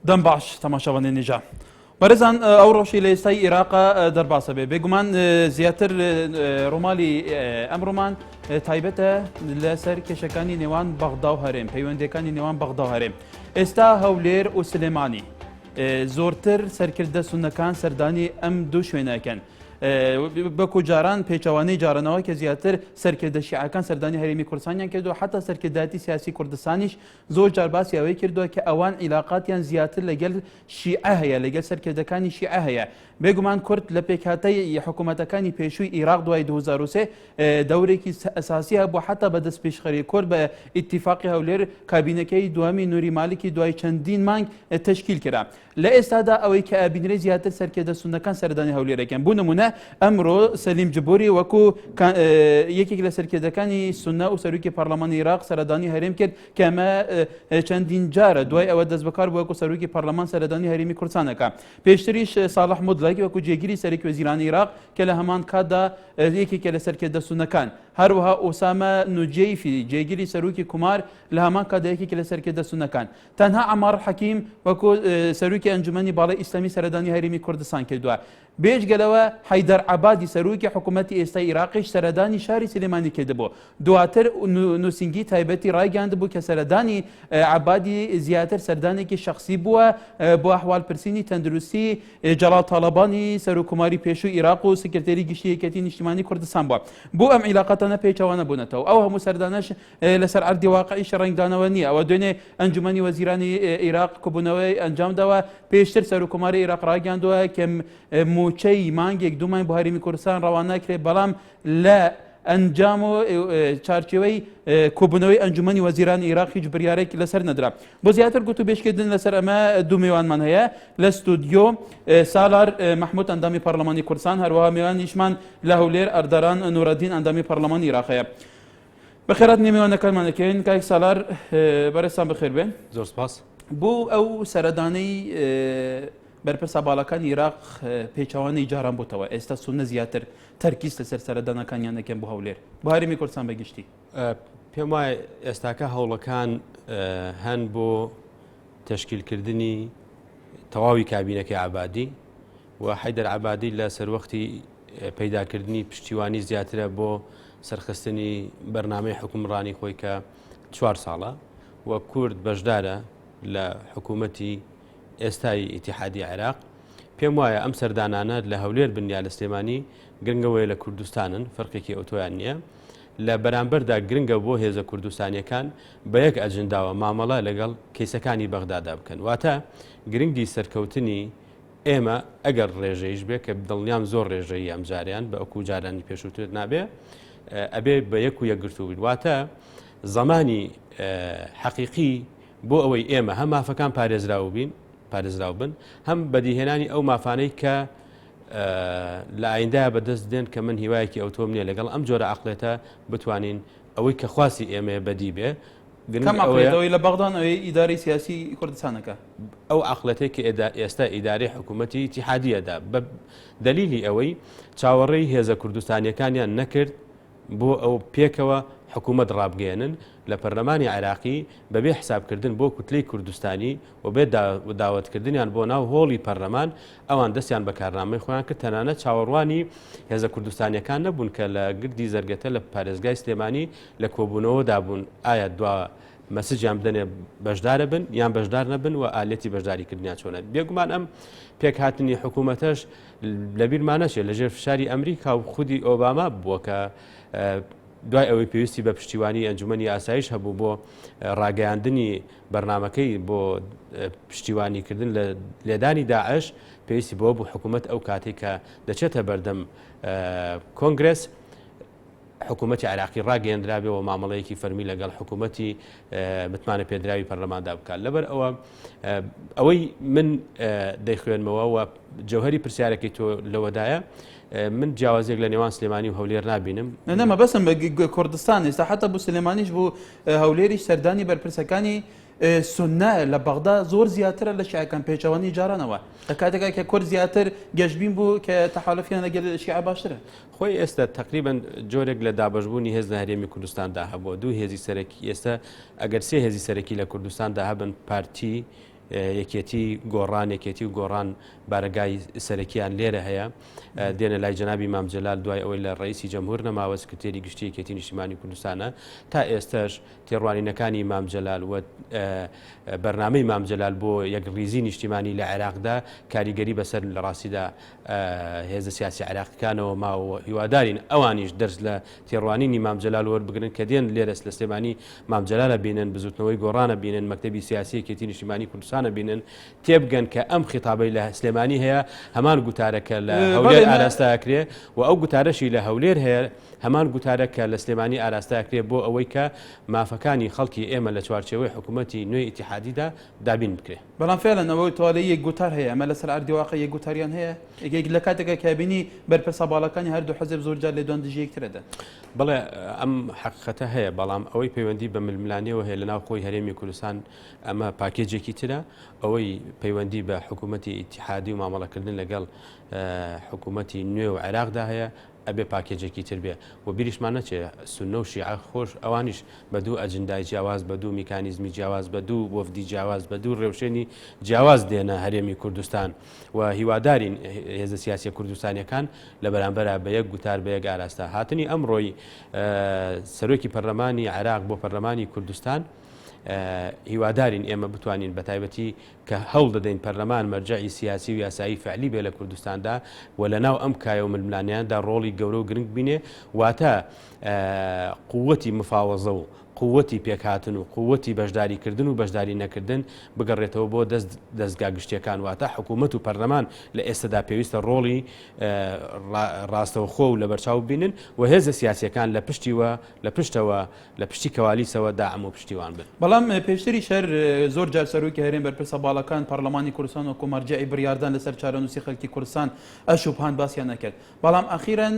دەم باش تەماشاوانێ نێژا. بەرێزان ئەو ڕەوشی لە ئێستای ئیراقە دەرباسە بێ بێگومان زیاتر ڕۆمالی ئەمڕۆمان تایبەتە لەسەر کێشەکانی نێوان بەغدا و هەرێم پەیوەندەکانی نێوان بەغدا و هەرێم ئێستا هەولێر و سلێمانی زۆرتر سەرکردە سونەکان سەردانی ئەم دوو شوێنەکەن. بەکو جاران پێچەوانەی جارانەوە کە زیاتر سەرکردە شیعەکان سەردانی هەرێمی کوردستانیان کردو حتا سەرکردایەتی سیاسی کوردستانیش زۆر جار باسی ئەوەی کردووە کە ئەوان عیلاقاتیان زیاتر لەگەل شیعە هەیە لەگەل سەرکردەکانی شیعە هەیە بێگومان کورد لە پێکهاتەی حکوومەتەکانی پێشووی ئیراق دوای 2023 دەورێکی ئەساسی هەبوو حتا بە دەستپێشخەری کورد بە ئیتیفاقی هەولێر کابینەکەی دووەمی نوری مالکی دوای چەندین مانگ تەشکیل کرا. لە ئێستادا ئەوەی کە ئەبینرێ زیاتر سەرکردە سوننەکان سەردانی هەولێرەکەن بۆ نمونە ئەمڕۆ سەلیم جبوری وەکو یەکێک لە سەرکردەکانی سوننە و سەرۆکی پەرلەمانی عێراق سەردانی هەرێم کرد کە ئەمە چەندین جارە دوای ئەوە دەست بەکار بووە وەکو سەرۆکی پەرلەمان سەردانی هەرێمی کوردستانەکە پێشتریش ساڵح مدلەک وەکو جێگیری سەرۆک وەزیرانی عێراق کە لە هەمان کاتدا یەکێکە لە سەرکردە سوننەکان هەروەها ئوسامە نوجەیفی جێگیری سەرۆکی کومار لە هەمان کاتدا یەکێکە لە سەرکردە سوننەکان تەنها عەمار حەکیم وەکو سەرۆکی ئەنجومەنی باڵای ئیسلامی سەردانی هەرێمی کوردستان کردووە. بێجگە لەوە حەیدەر عەبادی سەرۆکی حکوومەتی ئێستای ئیراقیش سەردانی شاری سلێمانی کردبوو. دواتر نووسینگی تایبەتی ڕایگەیاندبوو کە سەردانی عەبادی زیاتر سەردانێکی شەخسی بووە بۆ ئەحواڵپرسینی تەندروستی جەڵاڵ تاڵەبانی سەرۆککۆماری پێشووی ئیراق و سکرتێری گشتی یەکێتی نیشتیمانی کوردستان بووە. بۆ ئەم عیلاقاتانە پێچەوانە بوونەتەوە. ئەو هەموو سەردانەش لەسەر عەردی واقعیش ڕەنگدانەوە نییە. ئەوە دوێنێ ئەنجومەنی وەزیرانی ئیراق کۆبوونەوەی ئەنجامداوە، پێشتر سەرۆککۆماری ئیراق ڕایگەیاندووە کە مووچەی مانگێک دوو مانگ بۆ هەرێمی کوردستان ڕەوان ناکرێت، بەڵام لە ئەنجام و چارچێوەی کۆبوونەوەی ئەنجومەنی وەزیرانی ئیراق هیچ بریارێک لەسەر نەدرا. بۆ زیاتر گوتوبێژکردن لەسەر ئەمە دوو میوانمان هەیە لە ستودیۆ سالار مەحمود ئەندامی پەرلەمانی کوردستان، هەروەها میوانیشمان لە هەولێر ئەردەران نورەدین ئەندامی پەرلەمانی ئیراق هەیە. بەخێرهاتنی میوانەکانمان دەکەین کاک سالار بەڕێزتان بەخێر بێن. زۆر سپاس. بۆ ئەو سەردانەی بەرپرسە باڵاکانی عێراق پێچەوانەی جاران بۆتەوە ئێستا سوننە زیاتر تەرکیز لەسەر سەردانەکانیان دەکەن بۆ هەولێر بۆ هەرێمی کوردستان بەگشتی. پێم وایە ئێستاکە هەوڵەکان هەن بۆ تەشکیلکردنی تەواوی کابینەکەی عەبادی و حەیدەر عەبادی لە سەروەختی پەیداکردنی پشتیوانی زیاترە بۆ سەرخستنی بەرنامەی حوکمڕانی خۆی کە چوار ساڵە و کورد بەشدارە لە حکوومەتی ئێستای ئیتیحادی عێراق. پێم وایە ئەم سەردانانە لە هەولێر بن یا لە سلێمانی گرنگەوەیە لە کوردستانن، فەرقێکی ئەوتۆیان نییە. لە بەرامبەردا گرنگە بۆ هێزە کوردستانییەکان بە یەک ئەجنداوە مامەڵە لەگەڵ کەیسەکانی بەغدادا بکەن. واتە گرنگی سەرکەوتنی ئێمە ئەگەر ڕێژەیش بێ کە دڵنیام زۆر ڕێژەیی ئەم جاریان بە ئەکو جارانی پێشووتر نابێ ئەبێ بە یەک و یەکگرتوو بین واتە زمانی حەقیقی بۆ ئەوەی ئێمە هەم مافەکان پارێزراو بین پارێزراو بن هەم بەدیهێنانی ئەو مافانەی کە لە ئایندە بەدەست دێن کە من هیوایەکی ئەوتۆم نییە لەگەڵ ئەم جۆرە عقلێتە بتوانین ئەوەی کە خواستی ئێمەیە بەدی بێ گرنگ ئەوەیە ئەوەی لە بەغدان ئەوەی ئیدارەی سیاسی کوردستانەکە. ئەو عەقڵێتەی کە ئێستا ئیدارەی حکوومەتی ئیتیحادیە دا بە دەلیلی ئەوەی چاوەڕێی هێزە کوردستانیەکانیان نەکرد بۆ ئەو پێکەوە حکوومەت ڕابگەیەنن لە پەرلەمانی عێراقی بەبێ حسابکردن بۆ کوتلەی کوردستانی و بێ داوەتکردنیان بۆ ناو هۆڵی پەرلەمان ئەوان دەستیان بە کارنامەی خۆیان کرد تەنانەت چاوەڕوانی هێزە کوردستانیەکان نەبوون کە لە گردی زەرگەتە لە پارێزگای سلێمانی لە کۆبوونەوەدا بوون ئایا دوا مەسجیان بدەنێ بەشدارە بن یان بەشدار نەبن و ئالەتی بەشداریکردنیان چۆنە بێگومان ئەم پێکهاتنی حکوومەتەش لەبیرمان نەچێت لەژێر فشاری ئەمریکا و خودی ئۆباما بووە کە دوای ئەوەی پێویستی بە پشتیوانی ئەنجومەنی ئاسایش هەبوو بۆ ڕاگەیاندنی بەرنامەکەی بۆ پشتیوانیکردن لە لێدانی داعش پێویستی بۆ بوو حکوومەت ئەو کاتێک کە دەچێتە بەردەم کۆنگرس حکوومەتی عێراقی ڕاگەیەندرابێ و مامەڵەیەکی فەرمی لەگەڵ حکوومەتی متمانە پێدراوی پەرلەماندا بکات لەبەر ئەوە ئەوەی من دەیخوێنمەوە و جەوهری پرسیارەکەی تۆ لەوەدایە من جیاوازێک لە نێوان سلێمانی و هەولێر نابینم نەمە بەسم بە کوردستان ئێستا حتا بۆ سلێمانیش بوو هەولێریش سەردانی بەرپرسەکانی سوننە لە بەغدا زۆر زیاترە لە شیعەکان پێچەوانەی جارانەوە لە کاتێکا کە کورد زیاتر گەشبین بوو کە تەحالفیان لەگەل شیعە باشترە. خۆی ئێستا تەقریبەن جۆرێک لە دابەشبوونی هێز لە هەرێمی کوردستاندا هەبووە دوو هێزی سەرەکی ئێستا ئەگەر سێ هێزی سەرەکی لە کوردستاندا هەبن پارتی. یەکێتی گۆڕان یەکێتی و گۆڕان بارەگای سەرەکیان لێرە هەیە دێنە لای جەنابی مام جەلال دوای ئەوەی لە ڕئیسی جەمهور نەماوە سکرتێری گشتی یەکێتی نیشتیمانی کوردستانە تا ئێستاش تێڕوانینەکانی مام جەلال و بەرنامەی مام جەلال بۆ یەکڕیزی نیشتیمانی لە عێراقدا کاریگەری بەسەر لە ڕاستیدا هێزە سیاسی عێراقیەکانەوە ماوە هیوادارین ئەوانیش دەرس لە تێڕوانینی مام جەلال وەربگرن کە دێن لێرەس لە سلێمانی مام جەلالە بینن بزوتنەوەی گۆڕانە بینن مەکتەبی سیاسی یەکێتی نیشتیمانی کوردستانە بینن تێبگەن کە ئەم خیتابەی لە سلێمانی هەیە هەمان گوتارە کە لە هەولێر ئاراستە ئەکرێ و ئەو گوتارەشی لە هەولێر هەیە هەمان گوتارە کە لە سلێمانی ئاراستە ئەکرێ بۆ ئەوەی کە مافەکانی خەڵکی ئێمە لە چوارچێوەی حکوومەتی نوێی ئیتیحادیدا دابین بکرێ. بەڵام فعلا ئەوە تۆڵەی یەک گوتار هەیە ئەمە لەسەر ئەردی واقع یەک گوتاریان هەیە یەک لە کاتێکا کە بینی بەرپرسە باڵاکانی هەردوو حزب زۆر جار لێدوان دژی یەکتر ئەدەن. بەڵێ ئەم حەقیقەتە هەیە بەڵام ئەوەی پەیوەندی بە ململانێوە هەیە لە ناو خۆی هەرێمی کوردستان ئەمە پاکێجێکی ترە ئەوەی پەیوەندی بە حکوومەتی ئیتیحادی و مامەڵەکردن لەگەڵ حکوومەتی نوێ و عێراقدا هەیە ئەبێ پاکێجێکی تر بێ و بیریشمان نەچێ سوننە و شیعە خۆش ئەوانیش بە دوو ئەجندای جیاواز بە دوو میکانیزمی جیاواز بە دوو وەفدی جیاواز بە دوو ڕێوشێنی جیاواز دێنە هەرێمی کوردستان و هیوادارین هێزە سیاسیە کوردستانیەکان لە بەرامبەرا بە یەک گوتار بە یەک ئاراستە هاتنی ئەمڕۆی سەرۆکی پەرلەمانی عێراق بۆ پەرلەمانی کوردستان هیوادارین ئێمە بتوانین بە تایبەتی کە هەوڵ دەدەین پەرلەمان مەرجەعی سیاسی و یاسایی فعلی بێ لە کوردستاندا و لە ناو ئەم کایە و ململانێیاندا ڕۆڵی گەورە و گرنگ بینێ، واتە قووەتی مفاوەزە و قووەتی پێکهاتن و قووەتی بەشداریکردن و بەشداری نەکردن بگەڕێتەوە بۆ دەست دەزگا گشتیەکان، واتە حکوومەت و پەرلەمان لە ئێستەدا پێویستە ڕۆڵی ڕاستەوخۆ و لەبەرچاو ببینن و هێزە سیاسیەکان لە پشتیوە لە پشتەوە لە پشتی کەوالیسەوە داعم و پشتیوان بن. بەڵام پێشتریش هەر زۆر جار سەرۆکی هەرێم بەرپرسە باڵاکان پەڕلەمانی کوردستان وەکو مەرجەعی بڕیاردان لەسەر چارەنووسی خەلکی کوردستان ئەشوبهاند باسیان ئەکرد بەڵام ئەخیرەن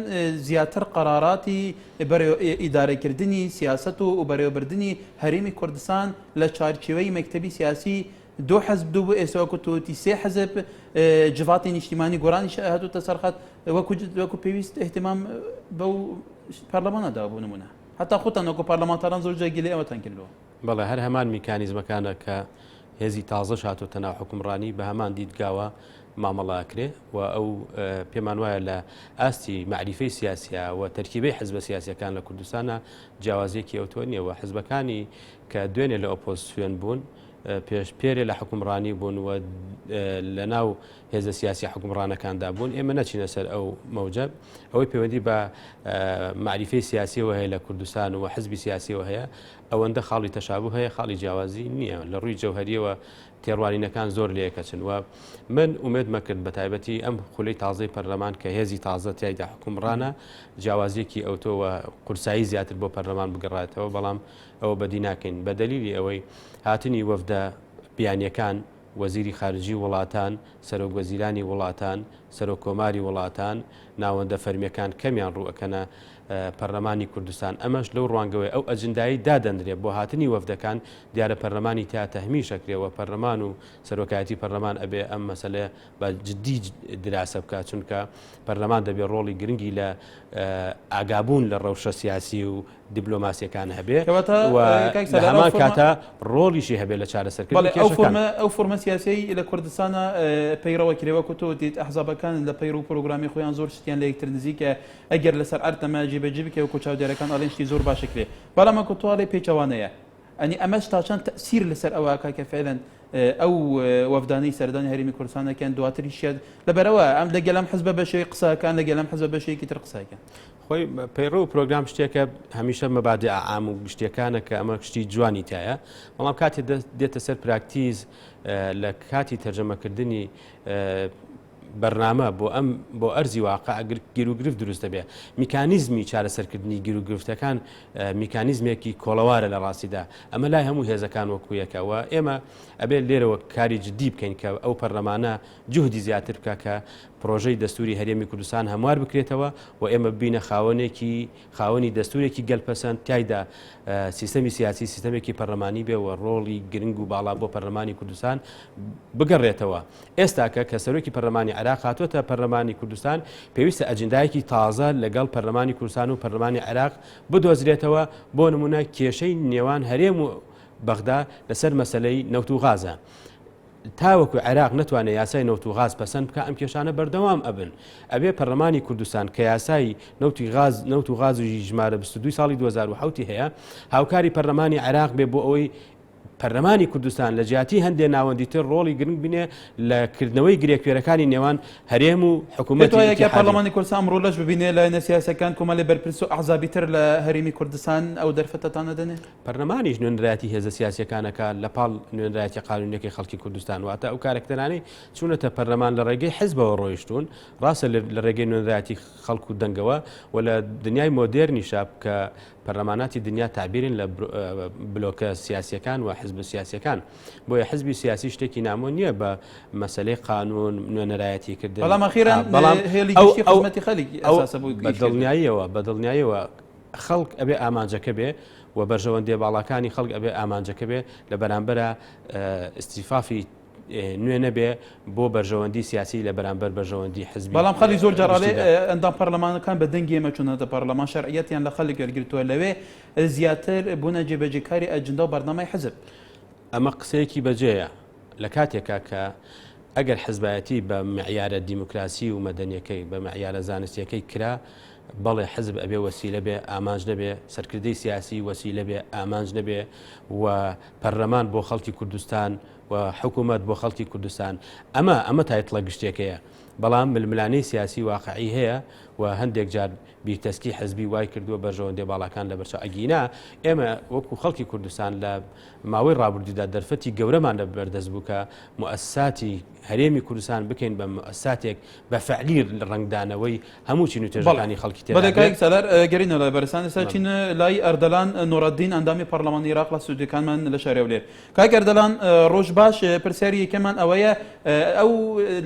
زیاتر قەراراتی ئیدارەکردنی سیاسەت و بەرێوەبردنی هەرێمی کوردستان لە چارچێوەی مەکتەبی سیاسی دوو حزب دوو بوو ئێستا وەکو تۆ وتی سێ حزب جڤاتی نیشتیمانی گۆرانیش هاتووتە سەرخەت وەکو پێویست اهتمام بەو پەرلەمانە داوە بۆ نمونە هەتا خۆتان وەکو پەرلەمانتاران زۆر جار گلەی ئەوەتان کردووە. بەڵێ هەر هەمان میکانیزمەکانە کە هێزی تازەش هاتۆتە ناو حوکمڕانی بە هەمان دیدگاوە مامەڵە ئەکرێ و ئەو پێمان وایە لە ئاستی مەعریفەی سیاسیا و تەرکیبەی حزبە سیاسیەکان لە کوردستانە جیاوازیەکی ئەوتۆ نییە و حزبەکانی کە دوێنێ لە ئۆپۆزسیۆن بوون پێش پێرێ لە حوکمڕانی بوون و لە ناو هێزە سیاسیە حوکمڕانەکاندا بوون، ئێمە نەچینە سەر ئەو مەوجە. ئەوەی پەیوەندی بە مەعریفەی سیاسیەوە هەیە لە کوردستان و حزبی سیاسیەوە هەیە، ئەوەندە خاڵی تەشابوه هەیە، خاڵی جیاوازی نییە. لە ڕووی جەوهەریەوە تێڕوانینەکان زۆر لەیەکەچن و من ئومێدمە کرد بە تایبەتی ئەم خولەی تازەی پەرلەمان کە هێزی تازە تیایدا حوکمڕانە، جیاوازیەکی ئەوتۆ و قورسایی زیاتر بۆ پەرلەمان بگەڕێتەوە، بەڵام ئەوە بەدی ناکەین. بە دەلیلی ئەوەی هاتنی وەفدە بیانیەکان، وەزیری خارجی وڵاتان، سەرۆک وەزیرانی وڵاتان، سەرۆک کۆماری وڵاتان، ناوەندە فەرمیەکان کەمیان ڕوو ئەکەنە پەرلەمانی کوردستان، ئەمەش لەو ڕوانگەوەی ئەو ئەجندایەی دادەنرێ بۆ هاتنی وەفدەکان دیارە پەرلەمانی تیا تەهمیش ئەکرێ و پەرلەمان و سەرۆکایەتی پەرلەمان ئەبێ ئەم مەسەلەیە بە جدی دراسە بکات چونکە پەرلەمان دەبێ ڕۆڵی گرنگی لە ئاگابوون لە ڕەوشە سیاسی و دیبلۆماسیەکان هەبێ و لە هەمان کاتا ڕۆڵیشی هەبێ لە چارەسەرکردنی کێشەکان. ئەو فۆرمە سیاسیەی لە کوردستانە پەیڕەوە کرێ وەکو تۆ وتیت ئەحزابەکان لە پەیڕ و پرۆگرامی خۆیان زۆر شتیان لە یەکتر نزیکە ئەگەر لەسەر ئەرد ئەمە جێبەجێ بکرێ وەکو چاودێرەکان ئەڵێن شتی زۆر باشە کرێ بەڵام وەکو تۆ ئەڵێی پێچەوانەیە ئەنی ئەمەش تا چەند تەئسیر لەسەر ئەوە ئەکا کە فعلەن ئەو وەفدانەی سەردانی هەرێمی کوردستان ئەکەن دواتر هیچیان لەبەرئەوە ئەم لەگەل ئەم حزبە بەشێوەی قسە ئەکەن لەگەل ئەم حزبە بەشێوەیەکی تر قسە ئەکەن. خۆی پەیڕەو و پرۆگرام شتێکە هەمیشە مەبادئ عام و گشتیەکانە کە ئەمە شتی جوانی تایە بەڵام کاتێ دێتە سەر پراکتیز لە کاتی تەرجەمەکردنی بەرنامە بۆ ئەم بۆ ئەرزی واقع گیروگرفت دروست دەبێ میکانیزمی چارەسەرکردنی گیروگرفتەکان میکانیزمێکی کۆڵەوارە لە ڕاستیدا ئەمە لای هەموو هێزەکان وەکو یەکە و ئێمە ئەبێت لێرەوە کاری جدی بکەین کە ئەو پەرلەمانە جوهدی زیاتر بکە کە پرۆژەی دەستوری هەرێمی کوردستان هەموار بکرێتەوە و ئێمە ببینە خاوەنێکی خاوەنی دەستورێکی گەل پەسەند تیایدا سیستەمی سیاسی سیستەمێکی پەرلەمانی بێ و ڕۆڵی گرنگ و باڵا بۆ پەرلەمانی کوردستان بگەڕێتەوە. ئێستاکە کە سەرۆکی پەرلەمانی عێراق هاتووەتە پەرلەمانی کوردستان پێویستە ئەجندایەکی تازە لەگەڵ پەرلەمانی کوردستان و پەرلەمانی عێراق بدۆزرێتەوە بۆ نمونە کێشەی نێوان هەرێم و بەغدا لەسەر مەسەلەی نەوت و غازە. تاوەکو عێراق نەتوانێت یاسای نەوت و غاز پەسەند بکە ئەم کێشانە بەردەوام ئەبن. ئەبێ پەرلەمانی کوردستان کە یاسای نەوتی غاز نەوت و غاز ژمارە 22 ساڵی 2007 هەیە هاوکاری پەرلەمانی عێراق بێ بۆ ئەوەی پەرلەمانی کوردستان لە جیاتی هەندێ ناوەندی تر ڕۆڵی گرنگ بینێ لە کردنەوەی گرێکوێرەکانی نێوان هەرێم و حکوومەتی پێت وایە کە ئیتیحادی. پەرلەمانی کوردستان ئەمڕۆ لەش ببینێ لایەنە سیاسیەکان کۆمەلێ بەرپرس و ئەحزابی تر لە هەرێمی کوردستان ئەو دەرفەتەتان ئەدەنێ؟ پەرلەمانیش نوێنەرایەتی هێزە سیاسیەکان ئەکا لە پاڵ نوێنەرایەتی قانونیەکەی خەڵکی کوردستان واتە ئەو کارەکتەرانەی چوونەتە پەرلەمان لە ڕێگەی حزبەوە ڕۆیشتوون ڕاستە لە ڕێگەی نوێنەرایەتی خەڵک و دەنگەوە و لە دنیای مۆدێرنیشا کە پەرلەماناتی دنیا تەعبیرن لە بلۆکە سیاسیەکان و حزب سیاسیەکان بۆیە حزبی سیاسی شتێکی نامۆ نییە بە مەسلەی قانون نوێنەرایەتی کردن بەڵام ئەخیرا بەڵام هێلی ئەو گشتی ئەو خزمەتی خەڵک ئەو ئەساسە بۆ بە ئیشکردن. دڵنیاییەوە بە دڵنیاییەوە خەڵک ئەبێ ئامانجەکە بێ و بەرژەوەندیە باڵاکانی خەڵک ئەبێ ئامانجەکە بێ لە بەرامبەرا ئیستیفافی نوێ نەبێ بۆ بەرژەوەندی سیاسی لە بەرامبەر بەرژەوەندی حزبی بەڵام خەڵی زۆر جار ئەڵێ گشتیدا. ئەندام پەرلەمانەکان بە دەنگی ئێمە چوونەتە پەرلەمان شەرعیەتیان لە خەڵک وەرگرتووە لەوێ زیاتر بوونە جێبەجێکاری ئەجندا و بەرنامەی حزب. ئەمە قسەیەکی بەجێیە لە کاتێکا کە ئەگەر حزبایەتی بە معیارە دیموکراسی و مەدەنیەکەی بە معیارە زانستیەکەی کرا بەڵێ حزب ئەبێ وەسیلە بێ ئامانج نەبێ سەرکردەی سیاسی وەسیلە بێ ئامانج نەبێ و پەرلەمان بۆ خەڵکی کوردستان و حکوومەت بۆ خەڵکی کوردستان ئەمە ئەمە title ە گشتێکەیە بەڵام ململانێی سیاسی واقعی هەیە و هەندێک جار بیرتەسکی حزبی وای کردووە بەرژەوەندیە باڵاکان لەبەرچاو ئەگینا ئێمە وەکو خەڵکی کوردستان لە ماوەی ڕابردوودا دەرفەتی گەورەمان لە بەردەست بوو کە موئەسساتی هەرێمی کوردستان بکەین بە موئەسساتێک بە فعلی ڕەنگدانەوەی هەموو چین و توێژەکانی خەڵکی تێدا بەڵێ کاک بێت. سالار گەرینە لای بەرزان ئێستا چین لای ئەردەلان نوڕەدین ئەندامی پەرلەمانی عێراق لە ستۆدیۆکانمان لە شاری هەولێر. کاک ئەردەلان ڕۆژ باش پرسیاری یەکەمان ئەوەیە ئەو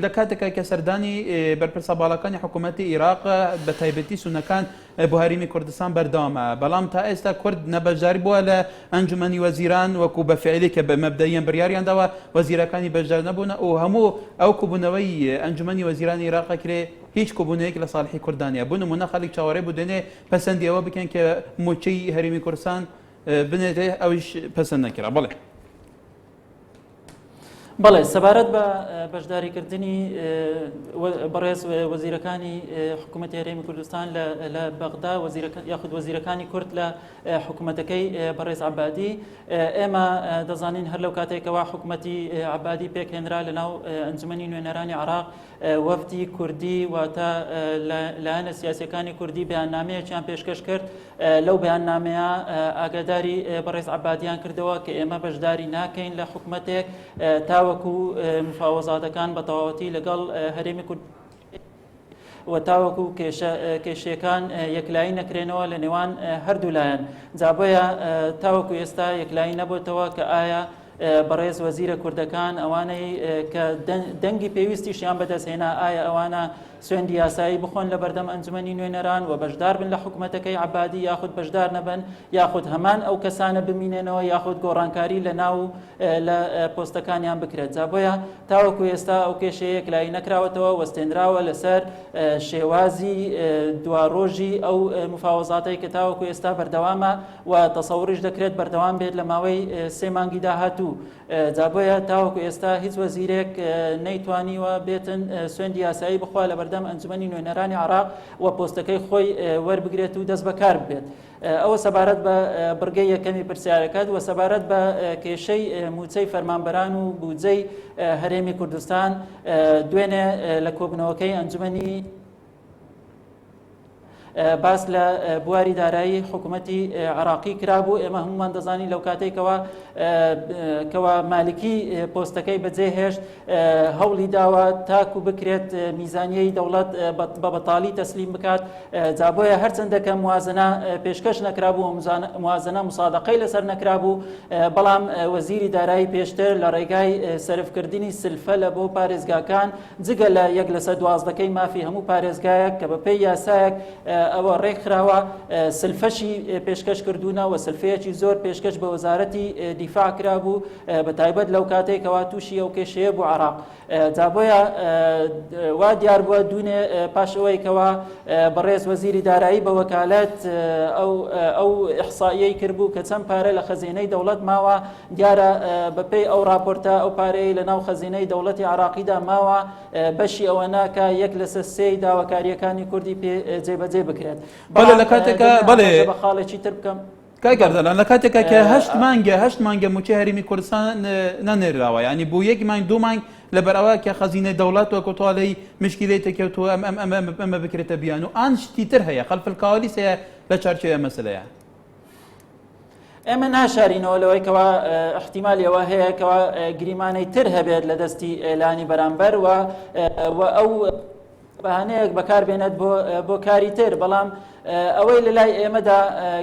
لە کاتێکا کە سەردانی بەرپرسە باڵاکانی حکوومەتی عێراق بە تایبەتی سونەکان بۆ هەرێمی کوردستان بەردەوامە بەڵام تا ئێستا کورد نەبەشداری بووە لە ئەنجومەنی وەزیران وەکو بە فعلی کە بە مەبدەیەن بڕیاریان داوە وەزیرەکانی بەشدار نەبوون و هەموو ئەو کۆبوونەوەی ئەنجومەنی وەزیرانی عێراق کرێ هیچ کۆبوونەوەیەک لە ساڵحی کوردان نیە بۆ نمونە خەڵک چاوەڕێ بوو دێنێ پەسەندی ئەوە بکەن کە موچەی هەرێمی کوردستان بنێرێ ئەویش پەسەند نەکرا بەڵێ. بەڵێ سەبارەت بە بەشداریکردنی بەڕێز وەزیرەکانی حکوومەتی هەرێمی کوردستان لە بەغدا یاخود وەزیرەکانی کورد لە حکوومەتەکەی بەڕێز عبادی ئێمە دەزانین هەر لەو کاتێکەوە حکوومەتی عبادی پێکهێنرا لە ناو ئەنجومەنی نوێنەرانی عراق وەفدی کوردی واتە لایەنە سیاسیەکانی کوردی بەیاننامەیەکیان پێشکەش کرد لەو بەیاننامەیە ئاگاداری بەڕێز عەبادیان کردەوە کە ئێمە بەشداری ناکەین لە حکومەتێک تاوەکو مفاوەزاتەکان بە تەواوەتی لەگەڵ هەرێمی کورد و تاوەکو کێشەکان یەکلایی نەکرێنەوە لە نێوان هەردوو لایەن جا بۆیە تاوەکو ئێستا یەکلایی نەبووتەوە کە ئایا بەڕێز وەزیرە کوردەکان ئەوانەی کە دەنگی پێویستیشیان بەدەستهێنا ئایا ئەوانە سوێندی یاسایی بخۆن لە بەردەم ئەنجومەنی نوێنەران و بەشدار بن لە حکومەتەکەی عەبادی یاخود بەشدار نەبن یاخود هەمان ئەو کەسانە بمینێنەوە یاخود گۆڕانکاری لە ناو لە پۆستەکانیان بکرێت جا بۆیە تاوەکو ئێستا ئەو کێشەیە یەکلایی نەکراوەتەوە وەستێنراوە لەسەر شێوازی دواڕۆژی ئەو مفاوەزاتەی کە تاوەکو ئێستا بەردەوامە و تەسەوڕیش دەکرێت بەردەوام بێت لە ماوەی سێ مانگی داهاتوو جا بۆیە تاوەکو ئێستا هیچ وەزیرێک نەیتوانیوە بێتن سوێندی یاسایی بخوا لە بەردەم ئەنجومەنی نوێنەرانی عراق و پۆستەکەی خۆی وەربگرێت و دەست بەکار بێت. ئەوە سەبارەت بە بڕگەی یەکەمی پرسیارەکەت و سەبارەت بە کێشەی موچەی فەرمانبەران و بودجەی هەرێمی کوردستان دوێنێ لە کۆبنەوەکەی ئەنجومەنی باس لە بواری دارایی حکوومەتی عراقی کرابوو ئێمە هەمومان دەزانین لەو کاتێک کەوا کەوا مالکی پۆستەکەی بەجێ هێشت هەوڵی داوە تاکو بکرێت میزانیەی دەوڵەت بە بەتاڵی تەسلیم بکات جا بۆیە هەرچەندە کە موازنە پێشکەش نەکرابوو موازنە مسادقەی لەسەر نەکرابوو بەڵام وەزیری دارایی پێشتر لە ڕێگای سەرفکردنی سلفە لە بۆ پارێزگاکان جگە لە یەک لەسەر دوازدەکەی مافی هەموو پارێزگایەک کە بەپێی یاسایەک ئەوە ڕێکخراوە سلفەشی پێشکەش کردوونە و سلفەیەکی زۆر پێشکەش بە وەزارەتی دیفاع کرابوو بە تایبەت لەو کاتێک کەوا تووشی ئەو کێشەیە بوو عراق جا بۆیە وا دیار بووە دوونێ پاش ئەوەی کەوا بەڕێز وەزیری دارایی بە وەکالەت ئەو ئەو ئیحسائیەی کردبوو کە چەند پارە لە خەزێنەی دەوڵەت ماوە دیارە بەپێی ئەو راپۆرتە ئەو پارەی لە ناو خەزینەی دەوڵەتی عراقیدا ماوە بەشی ئەوە ناکە یەک لەسەر سێی داواکاریەکانی کوردی پێ جێبەجێ بکرێت بەڵێ لە کاتێکا بەڵێ بە خاڵێکی تر بکەم کاک ئەردەلان لە کاتێکا کە هەشت مانگە هەشت مانگە مووچەی هەرێمی کوردستان نەنێراوە یعنی بۆ یەک مانگ دوو مانگ لەبەر ئەوە کە خەزینەی دەوڵەت وەکو تۆڵەی مشکیلەی تێکەوتووە ئەم ئەم ئەم ئەمە بکرێتە بیان و ئان شتی تر هەیە خەلف الکوالیس هەیە لە چارچێوەی ئەم مەسەلەیە. ئێمە ناشارینەوە لەوەی کەوا احتیمالی ئەوە هەیە کەوا گریمانەی تر هەبێت لە دەستی لانی بەرامبەر و ئەو بەهانەیەک بەکار بێنێت بۆ بۆ کاری تر بەڵام ئەوەی لە لای ئێمەدا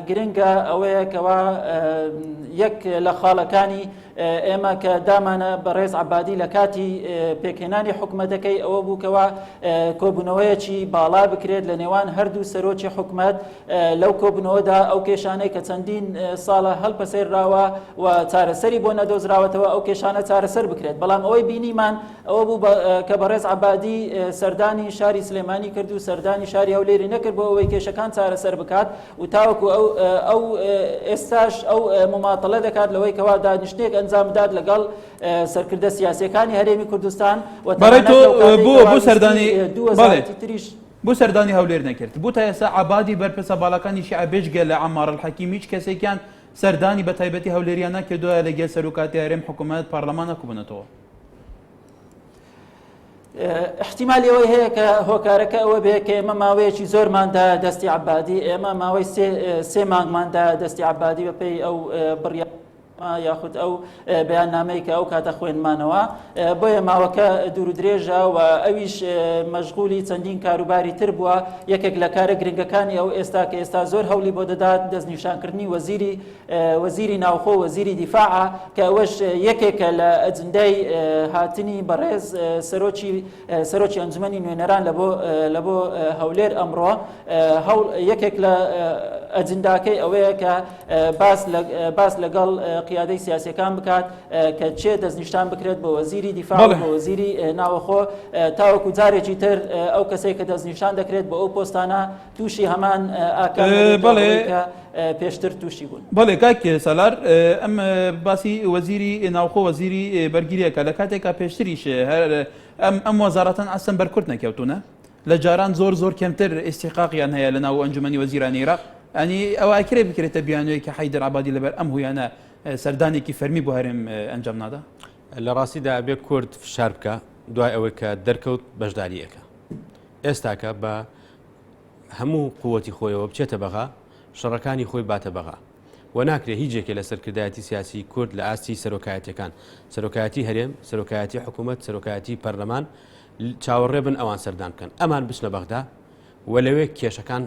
گرنگە ئەوەیە کەوا یەک لە خاڵەکانی ئێمە کە دامانە بەڕێز عبادی لە کاتی پێکهێنانی حکومەتەکەی ئەوە بوو کەوا کۆبوونەوەیەکی باڵا بکرێت لە نێوان هەردوو سەرۆکی حکومەت لەو کۆبوونەوەدا ئەو کێشانەی کە چەندین ساڵە هەڵپەسێراوە و چارەسەری بۆ نەدۆزراوەتەوە ئەو کێشانە چارەسەر بکرێت بەڵام ئەوەی بینیمان ئەوە بوو کە بەڕێز عەبادی سەردانی شاری سلێمانی کرد و سەردانی شاری هەولێری نەکرد بۆ ئەوەی کێشەکان چارەسەر بکات و تاوەکو ئەو ئەو ئێستاش ئەو مماتەڵە دەکات لەوەی کەوا دانیشتێک ئەنجام بدات لەگەڵ سەرکردە سیاسیەکانی هەرێمی کوردستان و بەڕێ تۆ بۆ بۆ سەردانی دوو وەزارەتی تریش بۆ سەردانی هەولێر نەکرد بۆ تا ئێستا عەبادی بەرپرسە باڵاکانی شیعە بێجگە لە عەمار الحەکیم هیچ کەسێکیان سەردانی بە تایبەتی هەولێریان نەکردووە لەگەل سەرۆکاتی هەرێم حکوومەت پەرلەمان نەکوبوونەتەوە. احتیمالی ئەوەی هەیە کە هۆکارەکە ئەوە بێ کە ئێمە ماوەیەکی زۆرماندا دەستی عبادی ئێمە ماوەی سێ مانگماندا دەستی عبادی بەپێی ئەو بڕیا یاخود ئەو بەیان نامەی کە ئەو کاتە خوێنمانەوە بۆیە ماوەکە دوور درێژە و ئەویش مەشغولی چەندین کاروباری تر بووە یەکێک لە کارە گرنگەکانی ئەو ئێستا کە ئێستا زۆر هەولی بۆ دەدات دەستنیشانکردنی وەزیری وەزیری ناوخۆ و وەزیری دیفاعە کە ئەوەش یەکێکە لە ئەجندای هاتنی بەڕێز سەرۆکی سەرۆکی ئەنجومەنی نوێنەران لە بۆ لە بۆ هەولێر ئەمڕۆ هەوڵ یەکێک لە ئەجنداکەی ئەوەیە کە باس لە باس لەگەڵ قیادەی سیاسەکان بکات کە چێ دەستنیشان بکرێت بۆ وەزیری دیفاع بۆ وەزیری ناوەخۆ تاوەکو جارێکی تر ئەو کەسێک کە دەستنیشان دەکرێت بۆ ئەو پۆستانە تووشی هەمان ئاکام بەڵێ کە پێشتر تووشی بوون. بەڵێ کاک سالار ئەم باسی وەزیری ناوخۆ وەزیری بەرگریەکە لە کاتێکا پێشتریش هەر ئەم ئەم وەزارەتان ئەسن بەرکورد نەکەوتونە لە جاران زۆر زۆر کەمتر ئیستیقاقیان هەیە لە ناو ئەنجومەنی وەزیرانی عێراق ئەنی ئەوە ئەکرێ بکرێتە بیانووی کە حەیدەر عەبادی لەبەر ئەم هویانە سەردانێکی فەرمی بۆ هەرێم ئەنجام نادا؟ لە ڕاستیدا ئەبێ کورد فشار بکە دوای ئەوەی کە دەرکەوت بەشداری ئەکا ئێستاکە بە هەموو قوتی خۆیەوە بچێتە بەغا شەڕەکانی خۆی باتە بەغا و ناکرێ هیچ یەکێ لە سەرکردایەتی سیاسی کورد لە ئاستی سەرۆکایەتەکان سەرۆکایەتی هەرێم سەرۆکایەتی حکوومەت سەرۆکایەتی پەرلەمان چاوەڕێ بن ئەوان سەردان بکەن ئەمان بچنە بەغدا و لەوێ کێشەکان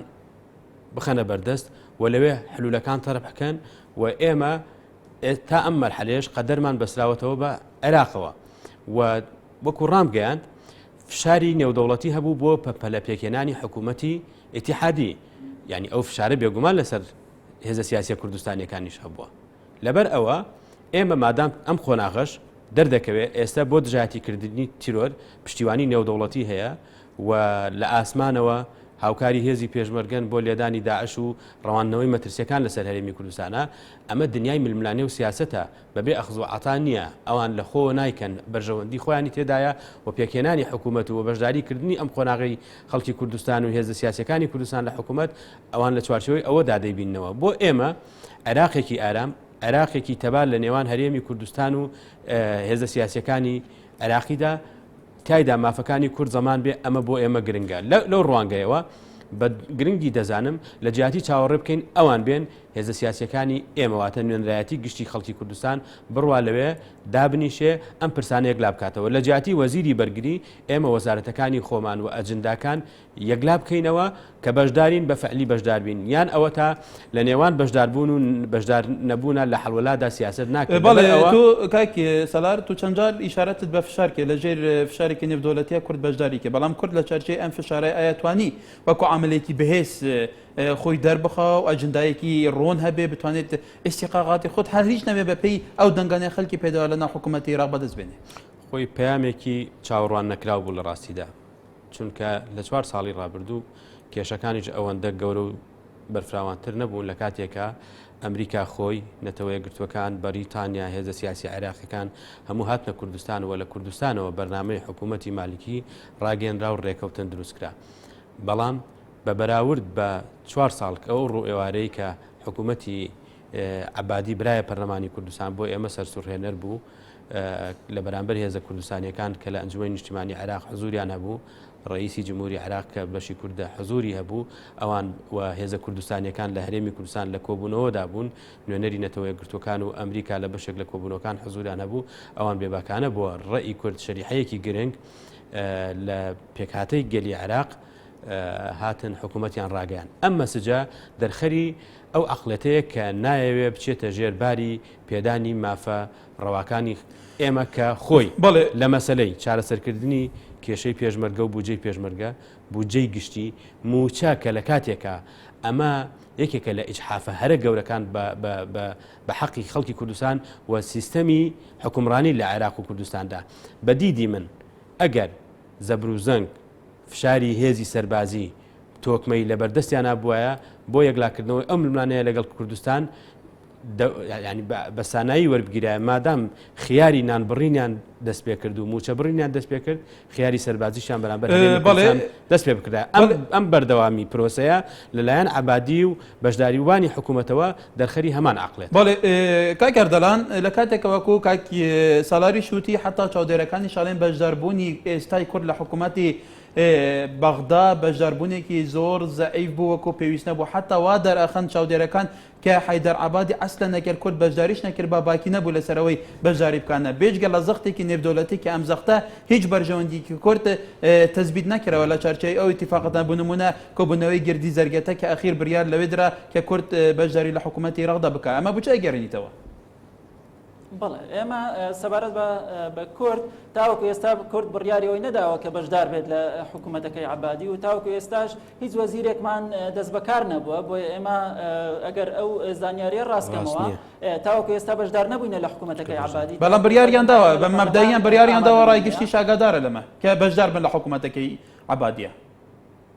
بخەنە بەردەست و لەوێ حلولەکان تەرح بکەن و ئێمە تا ئەم مەرحەلەیەش قەدەرمان بەسراوەتەوە بە عێراقەوە و وەکو ڕامگەیاند فشاری نێودەوڵەتی هەبوو بۆ پەپەلە پێکهێنانی حکوومەتی ئیتیحادی یعنی ئەو فشارە بێگومان لەسەر هێزە سیاسیە کوردستانیەکانیش هەبووە لەبەر ئەوە ئێمە مادام ئەم قۆناغەش دەردەکەوێت ئێستا بۆ دژایەتیکردنی تیرۆر پشتیوانی نێودەوڵەتی هەیە و لە ئاسمانەوە هاوکاری هێزی پێشمەرگەن بۆ لێدانی داعش و ڕەواندنەوەی مەترسیەکان لەسەر هەرێمی کوردستانە ئەمە دنیای ململانێ و سیاسەتە بەبێ ئەخز و عەتا نییە، ئەوان لە خۆوە نایکەن، بەرژەوەندی خۆیانی تێدایە و پێکهێنانی حکوومەت و بەشداری کردنی ئەم قۆناغەی خەڵکی کوردستان و هێزە سیاسیەکانی کوردستان لە حکوومەت، ئەوان لە چوارچێوەی ئەوەدا دەیبیننەوە. بۆ ئێمە عێراقێکی ئارام، عێراقێکی تەبا لە نێوان هەرێمی کوردستان و هێزە سیاسیەکانی عێراقیدا، تیایدا مافەکانی کورد زەمان بێ، ئەمە بۆ ئێمە گرنگە. لەو ڕوانگەیەوە بە گرنگی دەزانم لە جیاتی چاوەڕێ بکەین ئەوان بێن، هێزە سیاسیەکانی ئێمە واتە نوێنرایەتی گشتی خەڵکی کوردستان بڕوا لەوێ دابنیشێ ئەم پرسانە یەکلا بکاتەوە لە جیاتی وەزیری بەرگری ئێمە وەزارەتەکانی خۆمان و ئەجنداکان یەکلا بکەینەوە کە بەشدارین بە فعلی بەشدار بین یان ئەوەتا لە نێوان بەشداربوون و بەشدار نەبوونە لە حەلوەلادا سیاسەت ناکرێت بەڵێ لەبەر ئەوە تۆ کاک سالار تۆ چەند جار ئیشارەتت بە فشار کرد لە ژێر فشارێکی نێودەوڵەتیە کورد بەشداری کرد بەڵام کورد لە چارچەی ئەم فشارە ئایا توانی وەکو عاملێکی بەهێز خۆی دەربخا و ئەجندایەکی ڕوون هەبێ بتوانێت ئیستیقاقاتی خۆت هەر هیچ نەبێ بەپێی ئەو دەنگانەی خەلکی پێداوە لەناو حکوومەتی عێراق بەدەست بێنێ. خۆی پەیامێکی چاوەڕوان نەکراو بوو لە ڕاستیدا چونکە لە چوار ساڵی ڕابردوو کێشەکانیش ئەوەندە گەورە و بەرفراوانتر نەبوون لە کاتێکا ئەمریکا خۆی، نەتەوە یەکگرتووەکان، بەریتانیا، هێزە سیاسیە عێراقیەکان هەموو هاتنە کوردستان و لە کوردستانەوە بەرنامەی حکوومەتی مالکی ڕاگەیەنرا و ڕێکەوتن دروستکرا. بەڵام بە بەراورد بە چوار ساڵ کە ئەو ڕوو ئێوارەی کە حکوومەتی عەبادی برایە پەرلەمانی کوردستان بۆ ئێمە سەرسوڕهێنەر بوو لە بەرامبەر هێزە کوردستانیەکان کە لە ئەنجومەنی نیشتیمانی عێراق حزوریان هەبوو ڕئیسی جمهوری عێراق کە بەشی کوردە حزوری هەبوو ئەوان و هێزە کوردستانیەکان لە هەرێمی کوردستان لە کۆبوونەوەدا بوون نوێنەری نەتەوە یەکگرتووەکان و ئەمریکا لە بەشێک لە کۆبوونەوەکان حزوریان هەبوو ئەوان بێباکانە بۆ ڕئی کورد شەریحەیەکی گرنگ لە پێکهاتەی گەلی عێراق هاتن حکوومەتیان ڕاگەیان ئەم مەسجە دەرخەری ئەو عقلێتەیە کە نایەوێ بچێتە ژێر باری پێدانی مافە ڕەواکانی ئێمە کە خۆی بەڵێ. لە مەسەلەی چارەسەرکردنی کێشەی پێشمەرگە و بودجەی پێشمەرگە، بودجەی گشتی، مووچە کە لە کاتێکا ئەمە یەکێکە لە ئیجحافە هەرە گەورەکان بە بە بە بە حەقی خەڵکی کوردستان و سیستەمی حوکمڕانی لە عێراق و کوردستاندا. بە دیدی من ئەگەر زەبروزەنگ، فشاری هێزی سەربازی تۆکمەی لەبەردەستیانا بوایە بۆ یەکلاکردنەوەی ئەو ململانێیە لەگەڵ کوردستان، ینی بە سانایی وەربگیرایە مادام خیاری نان بڕینیان دەست پێ کرد و موچە بڕینیان دەست پێ کرد خیاری سەربازیشیان بەرامبەر دەست پێ بکرا ئەم بەردەوامی پرۆسەیە لەلایەن عبادی و بەشداریوانی حکوومەتەوە دەرخەری هەمان عقلێت بەڵێ کاک ئەردەلان لە کاتێکەوەکو کاک سالاری شوتی حتا چاودێرەکانی شاڵێن بەشداربوونی ئێستای کورد لە حکوومەتی بەغدا بەشداربوونێکی زۆر زەعیف بوو وەکو پێویست نەبوو حتا وا دەرئەخەن چاودێرەکان کە حەیدەر عەبادی ئەسلەن ئەگەر کورد بەشداریش نەکردبا باکی نەبوو لەسەر ئەوەی بەشداری بکانە بێجگە لە زەختێکی نێودەولەتی کە ئەم زەختە هیچ بەرژەوەندیکی کورد تەسبیت نەکراوە لە چارچێوەی ئەو ئیتیفاقەدا بۆ نمونە کۆبوونەوەی گردی زەرگەتە کە ئەخیر بریار لەوێ درا کە کورد بەشداری لە حکوومەتی عێراقدا بکا ئەمە بۆ چ ئەگەرێنیتەوە؟ بەڵێ ئێمە سەبارەت بە بە کورد تاوەکو ئێستا کورد بڕیاری ئەوی نەداوە کە بەشدار بێت لە حکوومەتەکەی عبادی و تاوەکو ئێستاش هیچ وەزیرێکمان دەست بەکار نەبووە بۆیە ئێمە ئەگەر ئەو زانیاریە ڕاستکەمەوە تاوەکو ئێستا بەشدار نەبووینە لە حکوومەتەکەی عبادی بەڵام بڕیاریان داوە بە مەبدەیان بڕیاریان داوە ڕای گشتی شاگادارە لەمە کە بەشدار بن لە حکوومەتەکەی عبادیە.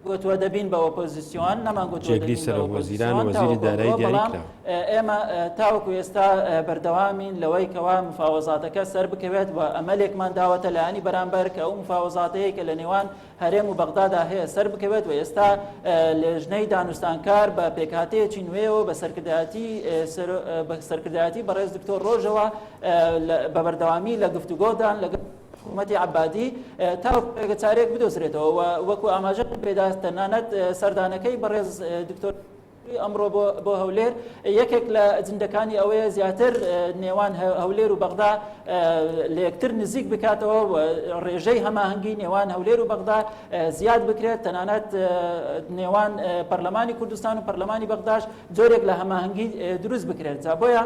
گوتوە دەبین بە ئۆپۆزیسیۆن، نەمان گوتوە جێگری دەبین بە سەرۆک وەزیران ئۆپۆزیسیۆن و وەزیری تاوەکو دارایی ئەمڕۆ، دیاری بەڵام کراوە. ئێمە تاوەکو ئێستا بەردەوامین لەوەی کەوا مفاوەزاتەکە سەربکەوێت و ئەمەلێکمان داوەتە لایەنی بەرامبەر کە ئەو مفاوەزاتەیە کە لە نێوان هەرێم و بەغدادا هەیە سەربکەوێت و ئێستا لێژنەی دانوستانکار بە پێکهاتەیەکی نوێیەوە بە سەرکردایەتی بە سەرکردایەتی بەڕێز دکتۆر ڕۆژەوە بە بەردەوامی لە گفتوگۆدان لەگەڵ حکوومەتی عەبادی تاوەکو ڕێگەچارەیەک بدۆزرێتەوە و وەکو ئاماژە پێدا تەنانەت سەردانەکەی بەڕێز دکتۆر ئەمڕۆ بۆ هەولێر یەکێک لە ئەجندەکانی ئەوەیە زیاتر نێوان هەولێر و بەغدا لە یەکتر نزیک بکاتەوە و ڕێژەی هەماهەنگی نێوان هەولێر و بەغدا زیاد بکرێت تەنانەت نێوان پەرلەمانی کوردستان و پەرلەمانی بەغداش جۆرێک لە هەماهەنگی دروست بکرێت جا بۆیە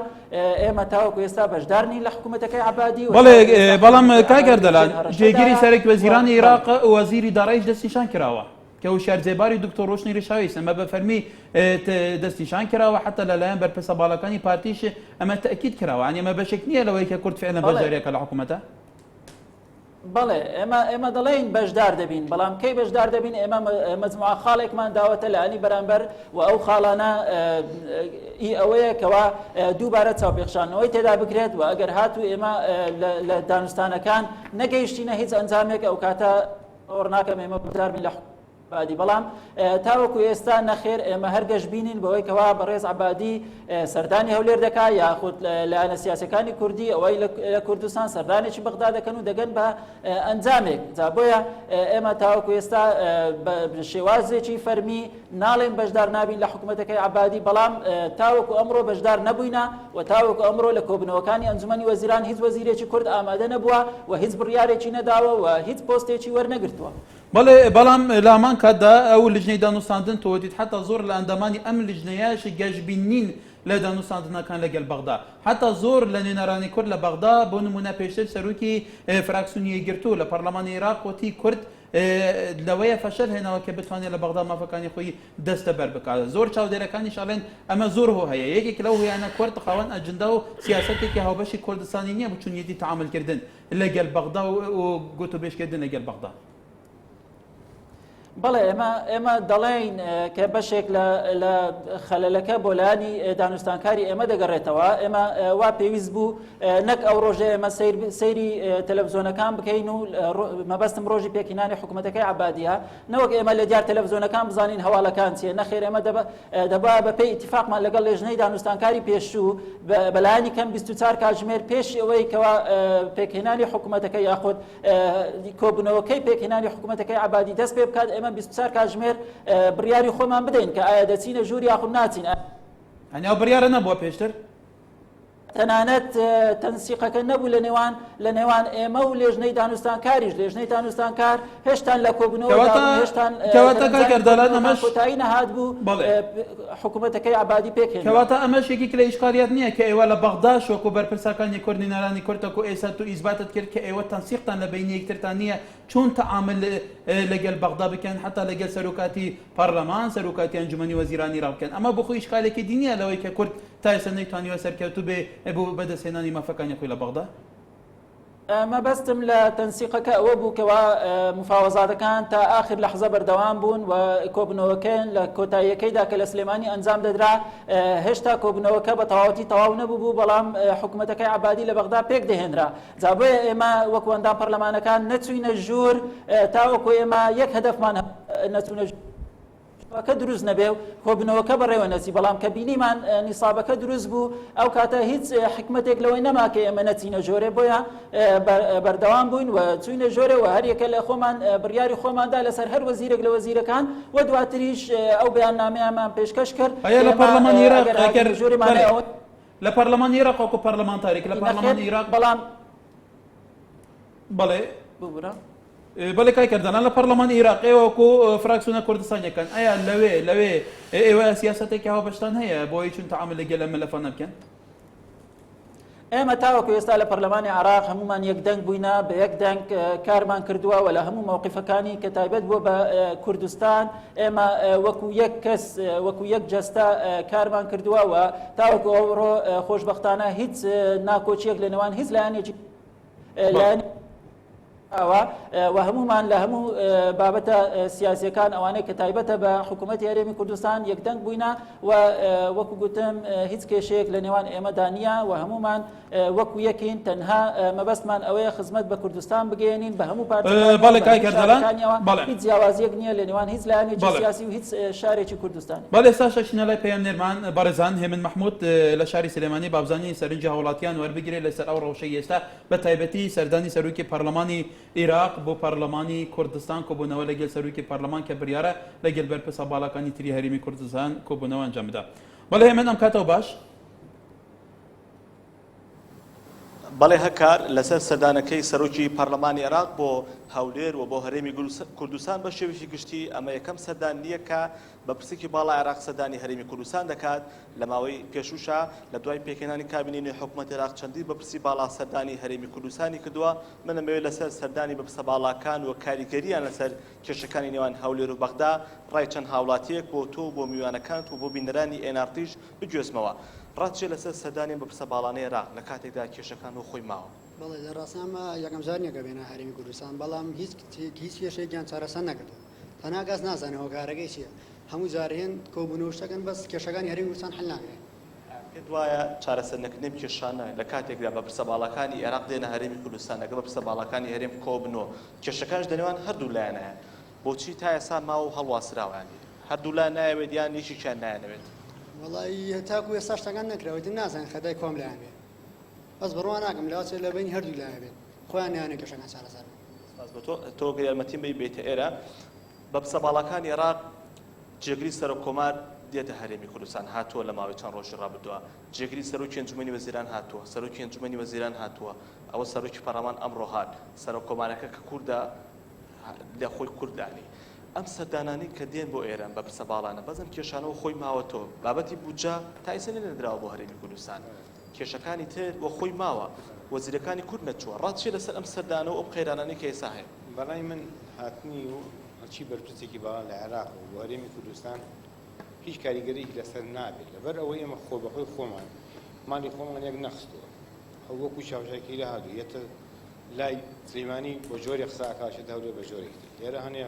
ئێمە تاوەکو ئێستا بەشدار نین لە حکوومەتەکەی عەبادی و بەڵێ تاوەکو ئێستا بەڵام حکوومەتەکەی کاک عەبادی ئەردەلان لەژێر هەڕەشەدایە جێگیری سەرەک و وەزیرانی بەڵێ. عێراق وەزیری دارایش دەستنیشان کراوە کە هوشیار زێباری دکتۆر ڕۆشنی ڕیشاویس ئەمە بە فەرمی دەستنیشان کراوە حتا لەلایەن بەرپرسە باڵاکانی پارتیش ئەمە تەئکید کراوە یانی ئەمە بەشێک نییە لەوەی کە کورد فعلا بەڵێ. بەشداریەکە لە حکوومەتە بەڵێ ئێمە ئێمە دەڵێین بەشدار دەبین بەڵام کەی بەشدار دەبین ئێمە مەجموعە خاڵێکمان داوەتە لایەنی بەرامبەر و ئەو خاڵانە ئی ئەوەیە کەوا دووبارە چاوپێخشانەوەی تێدا بکرێت و ئەگەر هاتوو ئێمە لە دانوستانەکان نەگەیشتینە هیچ ئەنجامێک ئەو کاتە ئۆڕ ناکەم ئێمە بەشدار بین لە. عەبادی، بەڵام تاوەکو ئێستا نەخێر ئێمە هەر گەشبینین بەوەی کەوا بەڕێز عەبادی سەردانی هەولێر دەکا یاخود لایەنە سیاسەکانی کوردی ئەوەی لە کوردستان سەردانێکی بەغدا دەکەن و دەگەن بە ئەنجامێک جا بۆیە ئێمە تاوەکو ئێستا بە شێوازێکی فەرمی ناڵێن بەشدار نابین لە حکوومەتەکەی عەبادی بەڵام تاوەکو ئەمڕۆ بەشدار نەبووینە و تاوەکو ئەمڕۆ لە کۆبنەوەکانی ئەنجومەنی وەزیران هیچ وەزیرێکی کورد ئامادە نەبووە و هیچ بڕیارێکی نەداوە و هیچ پۆستێکی وەرنەگرتووە. بەڵێ بەڵام لە هەمان کاتدا ئەو لجنەی دانوستاندن تۆ دیت حەتا زۆر لە ئەندامانی ئەم لجنەیەش گەشبین نین لە دانوستاندنەکان لەگەل بەغدا حەتا زۆر لە نوێنەرانی کورد لە بەغدا بۆ نمونە پێشتر سەرۆکی فراکسیۆنی یەکگرتوو لە پەرلەمانی عێراق وتی کورد لەوەیە فەشەل هێناوە کە بتوانێت لە بەغدا مافەکانی خۆی دەستەبەر بکات زۆر چاودێرەکانیش ئەڵێن ئەمە زۆر هۆ هەیە یەکێک لەو هۆیانە کورد خاوەن ئەجندا و سیاسەتێکی هاوبەشی کوردستانی نییە بۆ چونیەتی تەعاملکردن لەگەل بەغدا و گۆتوبێژکردن لەگەل بەغدا. بەڵێ ئێمە ئێمە دەڵێین کە بەشێک لە خەلەلەکە بۆ لایەنی دانوستانکاری ئێمە دەگەڕێتەوە ئێمە وا پێویست بوو نەک ئەو ڕۆژە ئێمە سەیری تەلەڤزیۆنەکان بکەین و مەبەستم ڕۆژی پێکهێنانی حکوومەتەکەی عبادیە نەوەک ئێمە لە دیار تەلەڤزیۆنەکان بزانین هەواڵەکان چیە، نەخێر ئێمە دەبا بە پێی ئیتیفاقمان لەگەڵ لێژنەی دانوستانکاری پێشوو بەلایەنی کەم 24 کاتژمێر پێش ئەوەی کەوا پێکهێنانی حکوومەتەکە یاخود کۆبوونەوەکەی پێکهێنانی حکوومەتەکەی عەبادی دەست پێ بکات ئێمە 24 کاتژمێر بڕیاری خۆمان بدەین کە ئایا دەچینە ژوور یاخود ناچین. یانی ئەو بڕیارە نەبووە پێشتر؟ تەنانەت تەنسیقەکە نەبوو لە نێوان لە نێوان ئێمە و لێژنەی دانوستانکاریش لێژنەی دانوستانکار هێشتان لە کۆبوونەوە هێشتان کەواتە کاک ئەردەلان ئەمەش کۆتایی نەهات بوو حکوومەتەکەی عەبادی پێکهێنا. کەواتە ئەمەش یەکێک لە ئیشکالیات نییە کە ئێوە لە بەغداش وەکو بەرپرسەکانی کورد نوێنەرانی کورد تاکو ئێستا تۆ ئیسباتت کرد کە ئێوە تەنسیقتان لە بەینی یەکترتان نییە چۆن تەعامل لەگەل بەغدا بکەن حەتا لەگەل سەرۆکاتی پەرلەمان سەرۆکاتی ئەنجومەنی وەزیرانی عێراق بکەن ئەمە بۆ خۆی ئیشکالێکی دی نییە لەوەی کە کورد تا ئێستا نەیتوانیوە سەرکەوتوو بێ بۆ بەدەستهێنانی مافەکانی خۆی لە بەغدا؟ مەبەستم لە تەنسیقەکە ئەوە بوو کەوا مفاوەزاتەکان تا ئاخر لەحزە بەردەوام بوون و کۆبنەوەکەیان لە کۆتاییەکەیدا کە لە سلێمانی ئەنجام دەدرا هێشتا کۆبنەوەکە بە تەواوەتی تەواو نەبوو بوو بەڵام حکوومەتەکەی عەبادی لە بەغدا پێک دەهێنرا جا بۆیە ئێمە وەکو ئەندام پەرلەمانەکان نەچوینە ژوور تاوەکو ئێمە یەک هەدەفمان نەچوونە کە دروست نەبێ و کۆبنەوەکە بەڕێوە نەچی بەڵام کە بینیمان نیسابەکە دروست بوو ئەو کاتە هیچ حکمتێک لەوەی نەما کە ئێمە نەچینە ژۆرێ بۆیە بەردەوام بووین و چوینە ژۆرێ و هەریەکە لە خۆمان بڕیاری خۆماندا لەسەر هەر وەزیرێک لە وەزیرەکان و دواتریش ئەو بەیاننامەیەمان پێشکەش کرد لە پەرلەمانی عێراق ژۆرێمانەوە لە پەرلەمانی عێراق وەکو پەرلەمانتارێک لە پەرلەمانی عێراق بەڵام بەڵێ ببورە بەڵێ کاک کەردانان لە پەرلەمانی عێراق ئێوە وەکو فراکسیۆنە کوردستانیەکان ئایا لەوێ لەوێ ئێوە سیاسەتێکی هاوبەشتان هەیە بۆی چون تەعامل لەگەل ئەم مەلەفانە بکەن؟ ئێمە تاوەکو ئێستا لە پەرلەمانی عێراق هەمومان یەک دەنگ بووینە بە یەک دەنگ کارمان کردووە و لە هەموو مەوقفەکانی کە تایبەت بووە بە کوردستان ئێمە وەکو یەک کەس وەکو یەک جەستە کارمان کردووە و تاوەکو ئەوڕۆ خۆشبەختانە هیچ ناکۆکیەک لە نێوان هیچ لایەنێکی لایەن ئەوە و هەمومان لە هەموو بابەتە سیاسیەکان ئەوانەی کە تایبەتە بە حکوومەتی هەرێمی کوردستان یەکدەنگ بووینە و وەکو گوتم هیچ کێشەیەک لە نێوان ئێمەدا نییە و هەمومان وەکو یەکین تەنها مەبەستمان ئەوەیە خزمەت بە کوردستان بگەێنین بە هەموو پارتەکانیەوە هیچ جیاوازیەک نییە لە نێوان هیچ لایەنێکی سیاسی و هیچ شارێکی کوردستان. بەڵێ ئێستا شەشینە لای پەیامنێرمان بەڕێزان هێمن مەحمود لە شاری سلێمانی بابزانین سەرنجی هاوڵاتیان وەربگرێت لەسەر ئەو ڕەوشەی ئێستا بە تایبەتی سەردانی سەرۆکی پەرلەمانی ئیراق بۆ پەرلەمانی کوردستان کۆبوونەوە لەگەل سەرۆکی پەرلەمان کە بریارە لەگەل بەرپرسە باڵاکانی تری هەرێمی کوردستان کۆبوونەوە ئەنجام بدا. بەڵێ هێمن ئەم کاتەوە باش. بەڵێ هەکار، لەسەر سەردانەکەی سەرۆکی پەرلەمانی عێراق بۆ هەولێر و بۆ هەرێمی کوردستان بە شێوەیەکی گشتی ئەمە یەکەم سەردان نییە کە بەرپرسێکی باڵای عێراق سەردانی هەرێمی کوردستان دەکات، لە ماوەی پێشووشا لە دوای پێکهێنانی کابینەی نوێی حکومەتی عێراق چەندین بەرپرسی باڵا سەردانی هەرێمی کوردستانی کردووە، من ئەمەوێت لەسەر سەردانی بەرپرسە باڵاکان و کاریگەرییان لەسەر کێشەکانی نێوان هەولێر و بەغدا ڕای چەند هاوڵاتییەک بۆ تۆ و بۆ میوانەکانت و بۆ بینەرانی ئێن ئاڕ تیش بگوێزمەوە. ڕات چییە لەسەر سەردانی ئەم بەرپرسە باڵانەی عێراق لە کاتێکدا کێشەکان بۆ خۆی ماوە؟ بەڵێ لە ڕاستیا ئەمە یەکەم جار نییە کە بێنە هەرێمی کوردستان، بەڵام هیچ هیچ کێشەیەکیان چارەسەر نەکردووە. تەنها کەس نازانێ هۆکارەکەی چییە. هەموو جار هێن کۆبوونەوە شتەکەن بەس کێشەکانی هەرێمی کوردستان حل ناکرێن. پێت وایە چارەسەر نەکردنی ئەم کێشانە لە کاتێکدا بەرپرسە باڵاکانی عێراق دێنە هەرێمی کوردستان لەگەڵ بەرپرسە باڵاکانی هەرێم کۆبنەوە کێشەکانیش لە نێوان هەردوو لایەنە هەیە. بۆچی تا ئێستا ماوە و هەڵواسراوە یانی هەردوولا نایەوێت یان یەکێکیان نایانەوێت؟ وەڵایی تاکو ئێستا شتەکان نەکراوە ئیتر نازانین خەتای کوام لایان بێ بەس بڕوا ناکەم لەوەچێ لە بەینی هەردوو لایە بێت خۆیان نایانەوێت کێشەکان چارەسەر بکەن. سپاس بۆ تۆ. تۆ گەر یارمەتیم بەی بێیتە ئێرە. بەپسە باڵاکانی عێراق جێگری سەرۆک کۆمار دێتە هەرێمی کوردستان هاتووە لە ماوەی چەند ڕۆژی ڕابردووە جێگری سەرۆکی ئەنجومەنی وەزیران هاتووە سەرۆکی ئەنجومەنی وەزیران هاتووە ئەوە سەرۆکی پەڕلەمان ئەمڕۆ هات سەرۆک کۆمارەکە کە کوردە لە خۆی کورد دانی ئەم سەردانانەی کە دێن بۆ ئێران بە پرسە باڵانە بەس ئەم کێشانەوە خۆی ماوەتەوە بابەتی بودجە تا ئیسە نەدراوە بۆ هەرێمی کوردستان کێشەکانی تر وە خۆی ماوە وەزیرەکانی کورد نەچووە ڕات چیە لەسەر ئەم سەردانە و ئەم قەیرانانەی کە ئێستا هەیە؟ بەڕای من هاتنی و هەرچی بەرپرسێکی باڵا لە عێراقەوە بۆ هەرێمی کوردستان هیچ کاریگەریی لەسەر نابێت لەبەر ئەوەی ئێمە خۆبەخۆی خۆمان ماڵی خۆمان یەک نەخستووە ئەو وەکو چاوشاکیرە هاتوو یەتە لای سلیمانی بۆ جۆرێ قسە ئەکا ئەچێتە هەولێر بە جۆرێکی تر لێرە هەنێ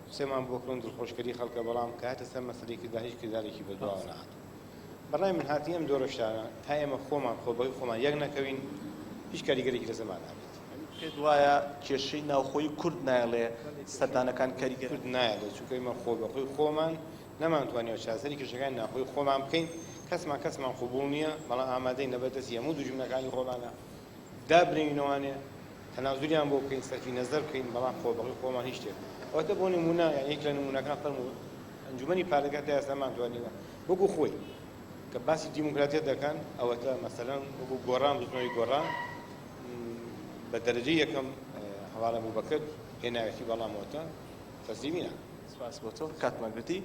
قسەمان بۆ کردن دڵخۆشکەری خەڵکە بەڵام کە هاتە سەر مەسەلەی کردار هیچ کردارێکی بەدواوە نەهات بەڕای من هاتنی ئەم جۆرە شتانە تا ئێمە خۆمان خۆبەخۆی خۆمان یەک نەکەوین هیچ کاریگەرێکی لەسەرمان نابێت. پێت وایە کێشەی ناوخۆیی کورد نایەڵێ سەردانەکان کاریگەر کورد نایەڵێ چونکە ئێمە خۆبەخۆی خۆمان نەمانتوانیوە چارەسەری کێشەکانی ناوخۆی خۆمان بکەین کەسمان کەسمان قبوڵ نییە بەڵام ئامادەین لەبەر دەستی هەموو دوژمنەکانی خۆمانە دابنێینەوانێ تەنازولیان بۆ بکەین سەرفی نەزەر بکەین بەڵام خۆبەخۆی خۆمان هیچ شتێک ئەوەتە بۆ نمونە یان یەک لە نمونەکان فەرموو ئەنجومەنی پارێزگا تا ئێستا نەمانتوانیوە وەکو خۆی کە باسی دیموکراتیەت دەکەن ئەوەتە مەسەلەن وەکو گۆڕان بزنەوەی گۆڕان بە دەرەجەی یەکەم هەواڵە بوبەکر هێناوێتی بەڵام ئەوەتە تەسلیمی ناکەن. سپاس بۆ تۆ کاتمان گرتی.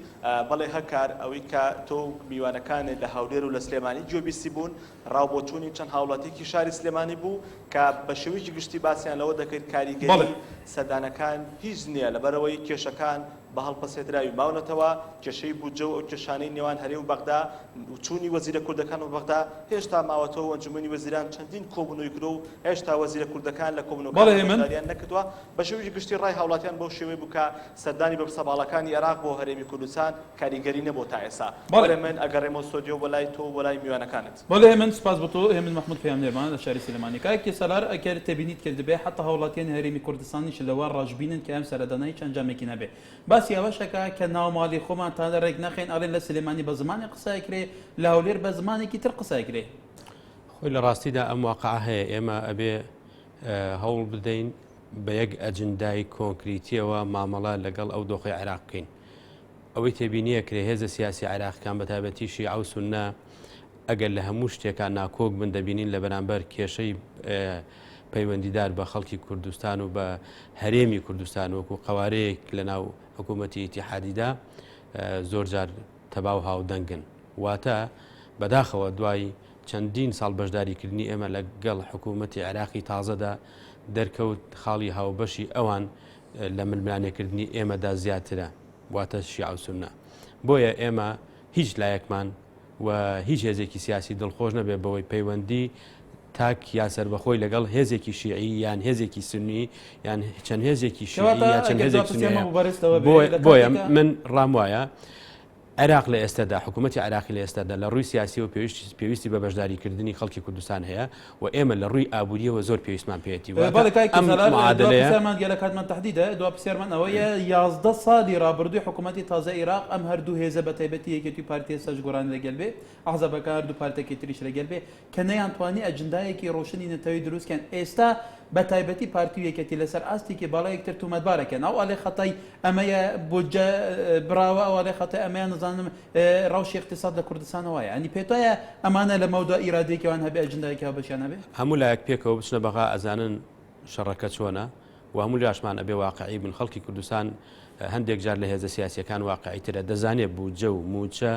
بەڵێ هەکار ئەوەی کە تۆ و میوانەکانت لە هەولێر و لە سلێمانی گوێبیستی بوون ڕاو بۆچوونی چەند هاوڵاتیەکی شاری سلێمانی بوو کە بە شێوەیەکی گشتی باسیان لەوە دەکرد کاریگەری سەردانەکان هیچ نییە لەبەرئەوەی کێشەکان بە هەڵپەسێردراوی ماونەتەوە، کێشەی بودجە و ئەو کێشانەی نێوان هەرێم و بەغدا و چوونی وەزیرە کوردەکان بۆ بەغدا هێشتا ماوەتەوە و ئەنجومەنی وەزیران چەندین کۆبوونەوەی کردووە و هێشتا وەزیرە کوردەکان لە کۆبوونەوەکاندا بەشداریان نەکردووە. بە شێوەیەکی گشتی ڕای هاوڵاتیان بەو شێوەیە بوو کە سەردانی بەرپرسە باڵاکانی عێراق بۆ هەرێمی کوردستان کاریگەری نەبووە تا ئێستا. بەڵێ من ئەگەڕێمەوە ستۆدیۆ بۆ لای تۆ و بۆ لای میوانەکانت. بەڵێ هێمن سوپاس بۆ تۆ هێمن مەحمود پەیامنێرمان لە شاری سلێمانی کاک سالار ئەگەر تێبینیت کردبێ حەتا هاوڵاتیانی هەرێمی کوردستانیش لەوە ڕەشبینن کە ئەم سەردانە هیچ ئەنجامێکی نەبێ باسی ئەوەش ئەکا کە ناو ماڵی خۆمان تا ڕێک نەخەین ئەڵێن لە سلێمانی بە زمانێک قسە ئەکرێ لە هەولێر بە زمانێکی تر قسە ئەکرێ. خۆی لە ڕاستیدا ئەم واقعە هەیە ئێمە ئەبێ هەوڵ بدەین بە یەک ئەجندای کۆنکریتیەوە مامەڵە لەگەڵ ئەو دۆخی عێراق بکەین ئەوەی تێبینی ئەکرێ هێزە سیاسی عێراقیکان بەتایبەتی شیعە و سوننە ئەگەر لە هەموو شتێکا ناکۆک بن دەبینین لە بەرامبەر کێشەی پەیوەندیدار بە خەڵکی کوردستان و بە هەرێمی کوردستان وەکو قەوارەیەک لە ناو حکوومەتی ئیتیحادیدا زۆر جار تەبا و هاودەنگن واتە بەداخەوە دوای چەندین ساڵ بەشداریکردنی ئێمە لەگەڵ حکوومەتی عێراقی تازەدا دەرکەوت خاڵی هاوبەشی ئەوان لە ململانێکردنی ئێمەدا زیاترە واتە شیعە و سوننە بۆیە ئێمە هیچ لایەکمان و هیچ هێزێکی سیاسی دڵخۆش نەبێت بەوەی پەیوەندی تاک یا سەربەخۆی لەگەڵ هێزێکی شیعی یان هێزێکی سنی یان چەند هێزێکی شیعی یا چەند هێزێکی سوننی بۆیە من ڕام وایە عێراق لە ئێستادا، حکوومەتی عێراقی لە ئێستادا لە ڕووی سیاسییەوە پێویستی بە بەشداریکردنی خەڵکی کوردستان هەیە و ئێمە لە ڕووی ئابوورییەوە زۆر پێویستمان پێیەتی. واتە بەڵێ کاک ئەم سالار، دوا معادلەیە. پرسیارمان دیارە کاتمان تەحدیدە، دوا پرسیارمان ئەوەیە 11 ساڵی ڕابردووی حکوومەتی تازەی عێراق ئەم هەردوو هێزە بە تایبەتی یەکێتی و پارتی ئێستاش گۆڕانی لەگەل بێ، ئەحزابەکە هەردوو پارتەکەی تریش لەگەل بێ، کە نەیانتوانی ئەجندایەکی ڕۆشنی نەتەوەیی دروست کەن، ئێستا بە تایبەتی پارتی و یەکێتی لەسەر ئاستێکی باڵا یەکتر تومەتبار ئەکەن، ئەو ئەڵێ خەتای ئەمەیە بودجە براوە، ئەو ئەڵێ خەتای ئەمەیە نەزانم ڕەوشی ئیقتیساد لە کوردستان وایە، یانی پێتوایە ئەمانە لەمەودوا ئیرادەیەکی وایان هەبێ ئەجندایەکی هاوبەشیان هەبێ؟ هەموو لایەک پێکەوە بچنە بەغا ئەزانن شەڕەکە چۆنە و هەموو لاشمان ئەبێ واقعی بن خەڵکی کوردستان هەندێک جار لە هێزە سیاسیەکان واقعی ترە دەزانێ بودجە و موچە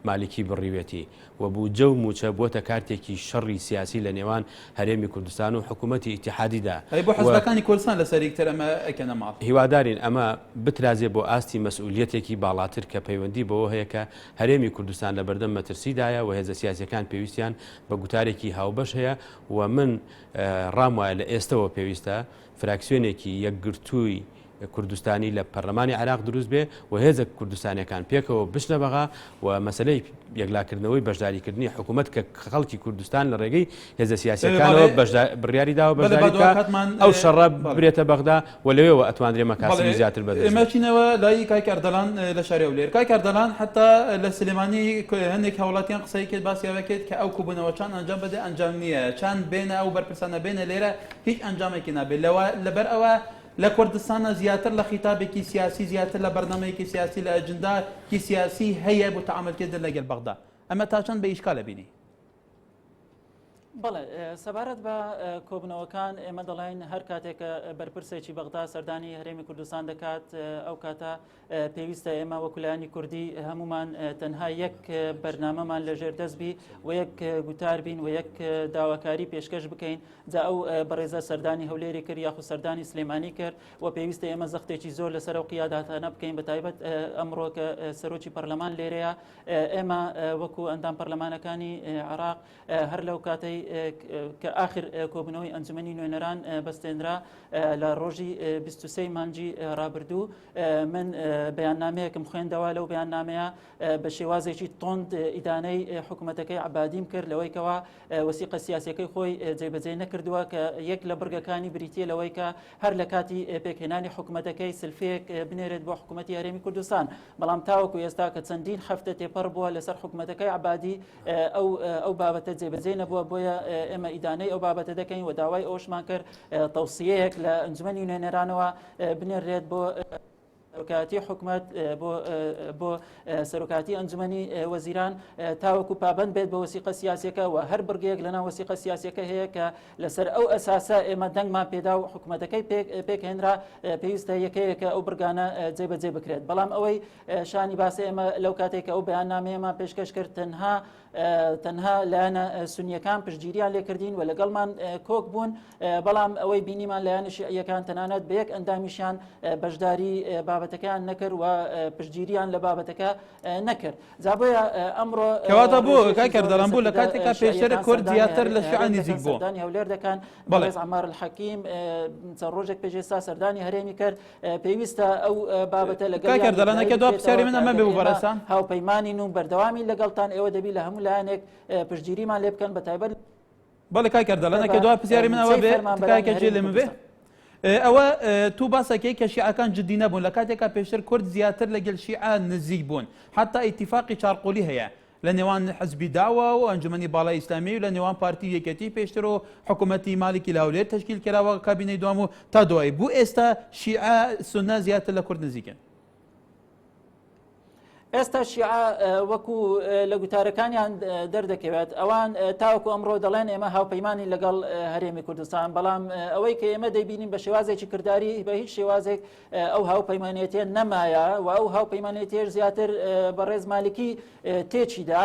مالکی بڕیوێتی و بودجە و موچە بووەتە کارتێکی شەڕی سیاسی لە نێوان هەرێمی کوردستان و حکوومەتی ئیتیحادیدا ئەی بۆ و حزبەکانی کوردستان لەسەر یەکتر ئەمە ئەکەنە ماڵ؟ هیوادارین ئەمە بترازێ بۆ ئاستی مەسئولیەتێکی باڵاتر کە پەیوەندی بەوە هەیە کە هەرێمی کوردستان لەبەردەم مەترسیدایە و هێزە سیاسیەکان پێویستیان بە گوتارێکی هاوبەش هەیە و من ڕام وایە لە ئێستەوە پێویستە فراکسیۆنێکی یەکگرتووی. کوردستانی لە پەرلەمانی عێراق دروست بێ و هێزە کوردستانیەکان پێکەوە بچنە بەغا و مەسەلەی یەکلاکردنەوەی بەشداریکردنی حکوومەت کە خەڵکی کوردستان لە ڕێگەی هێزە سیاسیەکانەوە بڕیاری داوە بەشداری بکات ئەو شەڕە برێتە بەغدا و لەوێوە ئەتوانرێ مەکاسبی زیاتر بەدەست ئێمە چینەوە لای کاک ئەردەلان لە شاری هەولێر. کاک ئەردەلان حتا لە سلێمانی هەندێک هاوڵاتیان قسەی کرد باسی ئەوە کرد کە ئەو کوبوونەوە چەند ئەنجام بدە ئەنجام نییە چەند بێنە ئەو بەرپرسانە بێنە لێرە هیچ ئەنجامێکی نابێت لەوە لەبەر ئەوە لە کوردستانە زیاتر لە خیتابێکی سیاسی زیاتر لە بەرنامەیەکی سیاسی لە ئەجنداکی سیاسی هەیە بۆ تەعامل کردن لەگەل بەغدا ئەمە تا چەند بە ئیشکالە بینی؟ بەڵێ سەبارەت بە کۆبنەوەکان ئێمە دەڵێن هەر کاتێک کە بەرپرسێکی بەغدا سەردانی هەرێمی کوردستان دەکات ئەو کاتە پێویستە ئێمە وەکو لایەنی کوردی هەمومان تەنها یەک بەرنامەمان لەژێر دەست بی و یەک گوتار بین و یەک داواکاری پێشکەش بکەین جا ئەو بەڕێزە سەردانی هەولێری کرد یاخود سەردانی سلێمانی کرد و پێویستە ئێمە زەختێکی زۆر لەسەر ئەو قیاداتانە بکەین بە تایبەت ئەمڕۆ کە سەرۆکی پەرلەمان لێرەیە ئێمە وەکو ئەندام پەرلەمانەکانی عێراق هەر لەو کاتەی کە ئاخر کۆبوونەوەی ئەنجومەنی نوێنەران بەستێنرا لە ڕۆژی 23 مانگی ڕابردوو من بەیاننامەیەکم خوێندەوە لەو بەیاننامەیە بە شێوازێکی تۆند ئیدانەی حکوومەتەکەی عبادیم کرد لەوەی کەوا وەسیقە سیاسەکەی خۆی جێبەجێ نەکردووە کە یەک لە بڕگەکانی بریتە لەوەی کە هەر لە کاتی پێکهێنانی حکوومەتەکەی سلفەیەک بنێرێت بۆ حکوومەتی هەرێمی کوردستان بەڵام تاوەکو ئێستا کە چەندین هەفتە تێپەڕ بووە لەسەر حکوومەتەکەی عبادی ئەو ئەو بابەتە جێبەجێ نەبووە بۆیە ئێمە ئیدانەی ئەو بابەتە دەکەین و داوای ئەوشمان کرد تەوسیەیەک لە ئەنجومەنی نوێنەرانەوە بنێرێت بۆ سەرۆکایەتی حکومەت بۆ سەرۆکاتی ئەنجومەنی وەزیران تاوەکو پابند بێت بە وەسیقە سیاسەکە و هەر بڕگەیەک لەناو وەسیقە سیاسەکە هەیە کە لەسەر ئەو ئەساسە ئێمە دەنگمان پێدا و حکوومەتەکەی پێکهێنرا پێویستە یەکەیەکە ئەو بڕگانە جێبەجێ بکرێت بەڵام ئەوەی شانی باسە ئێمە لەو کاتێک کە ئەو بەیاننامەیەمان پێشکەش کرد تەنها تەنها لایەنە سونیەکان پشتگیریان لێکردین و لەگەڵمان کۆک بوون بەڵام ئەوەی بینیمان لایەنە شیعیەکان تەنانەت بە یەک ئەندامیشیان بەشداری بابەتەکەیان نەکرد و پشتگیریان لە بابەتەکە نەکرد جا بۆیە ئەمڕۆ کەواتە بۆ کاک ئەردەڵان بۆ لە کاتێکا پێشتر کورد زیاتر لە شیعە نزیک بوو سەردانی هەولێر دەکەن بەڵێ عەمار الحەکیم چەند ڕۆژێک پێش ئێستا سەردانی هەرێمی کرد پێویستە ئەو بابەتە لەگەڵ کاک ئەردەڵان ئەکە دوا پرسیاری من ئەمە بێ بۆ بەڕێزتان هاوپەیمانین و بەردەوامی لەگەڵتان ئێوە دەبی لە هەموو لایەنێک پشتگیریمان لێ بکەن بە تایبەت بەڵێ کاک ئەردەڵان ئەکە دوا پرسیاری من ئەوە بێ تکایە جێ لێ من بێ ئەوە تو باسەکەی کە شیعەکان جدی نەبوون لە کاتێکا پێشتر کورد زیاتر لەگەل شیعە نزیک بوون حتا ئیتیفاقی چارقۆلی هەیە لە نێوان حزبی داوە و ئەنجومەنی باڵای ئیسلامی و لە نێوان پارتی و یەکێتی پێشتر و حکوومەتی مالکی لە هەولێر تەشکیل کراوە کابینەی دوام و تا دوایی بوو ئێستا شیعە سونە زیاتر لە کورد نزیکن. ئێستا شیعە وەکو لە گوتارەکانیان دەردەکەوێت ئەوان تاوەکو ئەمڕۆ دەڵێن ئێمە هاوپەیمانی لەگەڵ هەرێمی کوردستان بەڵام ئەوەی کە ئێمە دەیبینین بە شێوازێکی کرداری بە هیچ شێوازێک ئەو هاوپەیمانێتیە نەمایە و ئەو هاوپەیمانێتیەش زیاتر بەڕێز مالکی تێچیدا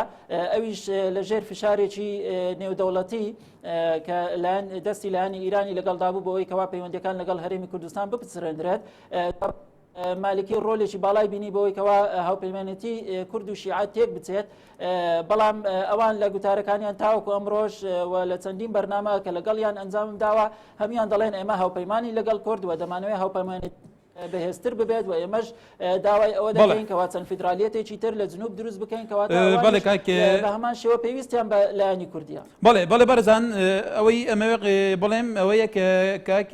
ئەویش لەژێر فشارێکی نێودەوڵەتی کە لایەن دەستی لایەنی ئیرانی لەگەڵدا بوو بۆ ئەوەی کەوا پەیوەندەکان لەگەڵ هەرێمی کوردستان بپچڕێندرێت مالکی ڕۆلێکی باڵای بینی بەوەی کەوا هاوپەیمانێتی کورد و شیعە تێک بچێت بەڵام ئەوان لە گوتارەکانیان تاوەکو ئەمڕۆژ و لە چەندین بەرنامە کە لەگەڵیان ئەنجامم داوە هەموان دەڵێن ئێمە هاوپەیمانی لەگەڵ کورد و دەمانەوەی هاوپەیمانێتی بەهێزتر ببێت و ئێمەش داوای ئەوە دەکەین کەوا چەند فیدرالیەتێکی تر لە جنوب دروست بکەین کەوا بە هەمان شێوە پێویستیان بە لایەنی کوردیە. بەڵێ بەڵێ بەرزان ئەوەی ئەمەوێ بڵێم ئەوەیە کە کاک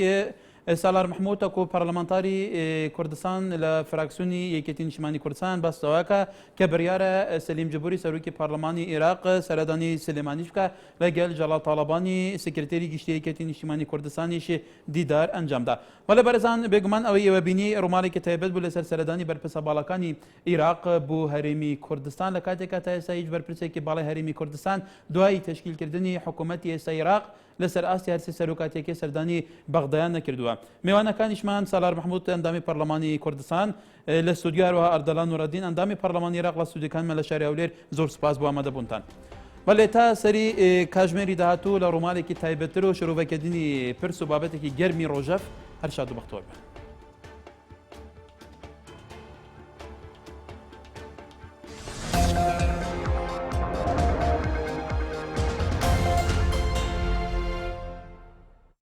سالار محمود تاکو پەرلەمانتاری کوردستان لە فراکسیۆنی یەکێتی نیشتمانی کوردستان باس لەوەکە کە بڕیارە سەلیم جبوری سەرۆکی پەرلەمانی عێراق سەردانی سلێمانیش بکە لەگەل جەلال تاڵەبانی سکرتێری گشتی یەکێتی نیشتیمانی کوردستانیش دیدار ئەنجامدا. بەڵێ بەرێزان بێگومان ئەوەی ئێوە بینی ڕووماڵێکی تایبەت بوو لەسەر سەردانی بەرپرسە باڵاکانی عیراق بۆ هەرێمی کوردستان لە کاتێکا تا ئێستا هیچ بەرپرسێکی باڵای هەرێمی کوردستان دوای تەشکیلکردنی حکوومەتی ئێستا عیراق لەسەر ئاستی هەرسێ سەرۆکاتیەکەی سەردانی بەغدایان نەکردووە. مێوانەکانیشمان سالار محمود ئەندامی پەرلەمانی کوردستان لە ستۆدیۆ هەروەها ئەردەلان نورەدین ئەندامی پەرلەمانی عێراق لە ستۆدیۆکانمان لە شاری هەولێر زۆر سوپاس بۆ ئامادەبوونتان. بەڵێ تا سەری کاژمێری داهاتوو لە ڕوومالێکی تایبەتتر و شرۆڤەکردنی پرس و بابەتێکی گەرمی ڕۆژەف هەر شاد و بەختەوەر بن.